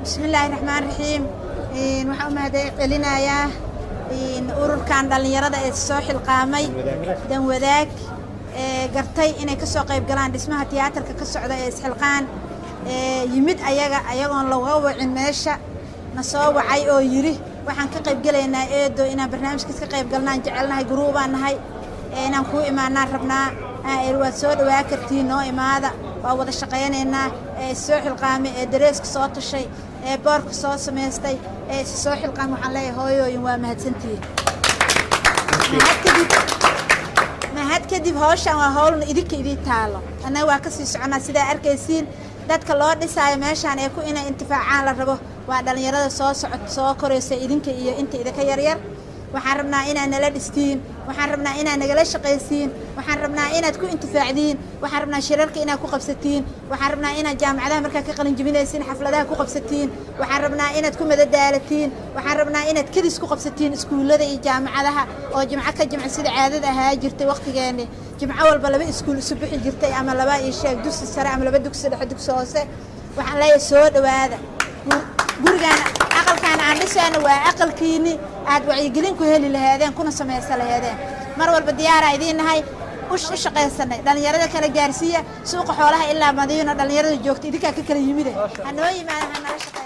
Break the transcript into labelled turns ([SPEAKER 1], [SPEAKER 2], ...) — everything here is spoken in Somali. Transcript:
[SPEAKER 1] Bismillaahi raxmaan raxiim. Waxaan u mahad celinayaa ururkan dhallinyarada ee soo xilqaamay, Danwadaag, ee gartay inay ka soo qayb galaan dhismaha tiyaatarka ka socda, ee isxilqaan yimid ayaga ayagoon laga wacin meesha, na soo wacay oo yidhi: "Waxaan ka qayb gelaynaa, eedo, inaan barnaamijkaas ka qayb galnaan jecelnahay, guruubaan nahay, inaan kuu imaanaan rabnaa." Waad soo dhawaa kartiin, noo imaada, waa wada shaqaynaynaa. Ee soo xilqaamay, ee dareeska soo tashay, ee boorka soo samaystay, ee is soo xilqaamay, waxaan leeyahay: hooyooyin, waa mahadsantihiin. Mahad kadib, mahad kadib, hawshan waa howlna idinka idiin taalo, annaga waa kasii soconaa. Sidaa arkaysiin, dadka loo dhisaayo meeshaan ee ku inay intifaacaan la rabo waa dhallinyarada soo socod soo koraysa, idinka iyo inta idinka yaryar. Waxaan rabnaa inaad nala dhistiin, waxaan rabnaa inaad nagala shaqaysiin, waxaan rabnaa inaad ku intifaacdiin, waxaan rabnaa shirarka inaad ku qabsatiin, waxaan rabnaa inaad jaamacadaha markaa ka qalin jebinaysiin xafladaha ku qabsatiin, waxaan rabnaa inaad ku madadaalatiin, waxaan rabnaa inaad kadis ku qabsatiin iskuullada iyo jaamacadaha, oo jimco ka jimco, sida caadada ahaa jirtay waqtigeeni, jimco walba laba iskuul isu bixi jirtay, ama laba iyo sheeg dugsi sare ama laba dugsi dhexe, dugsi hoose. Waxaan leeyahay: soo dhowaada. Gurigaan, aqalkaan aan dhisayno waa aqalkiini aad wacyigelin ku heli laheedeen kuna samaysa laheedeen. Mar walba diyaaraa idiin nahay, u shaqaysanay. Dhallinyarada kala gaarsiiya, suuqa Xoolaha ilaa Madiino dhallinyarada joogta idinkaa ka kala yimide, hanoo yimaada, hanala shaqeeya.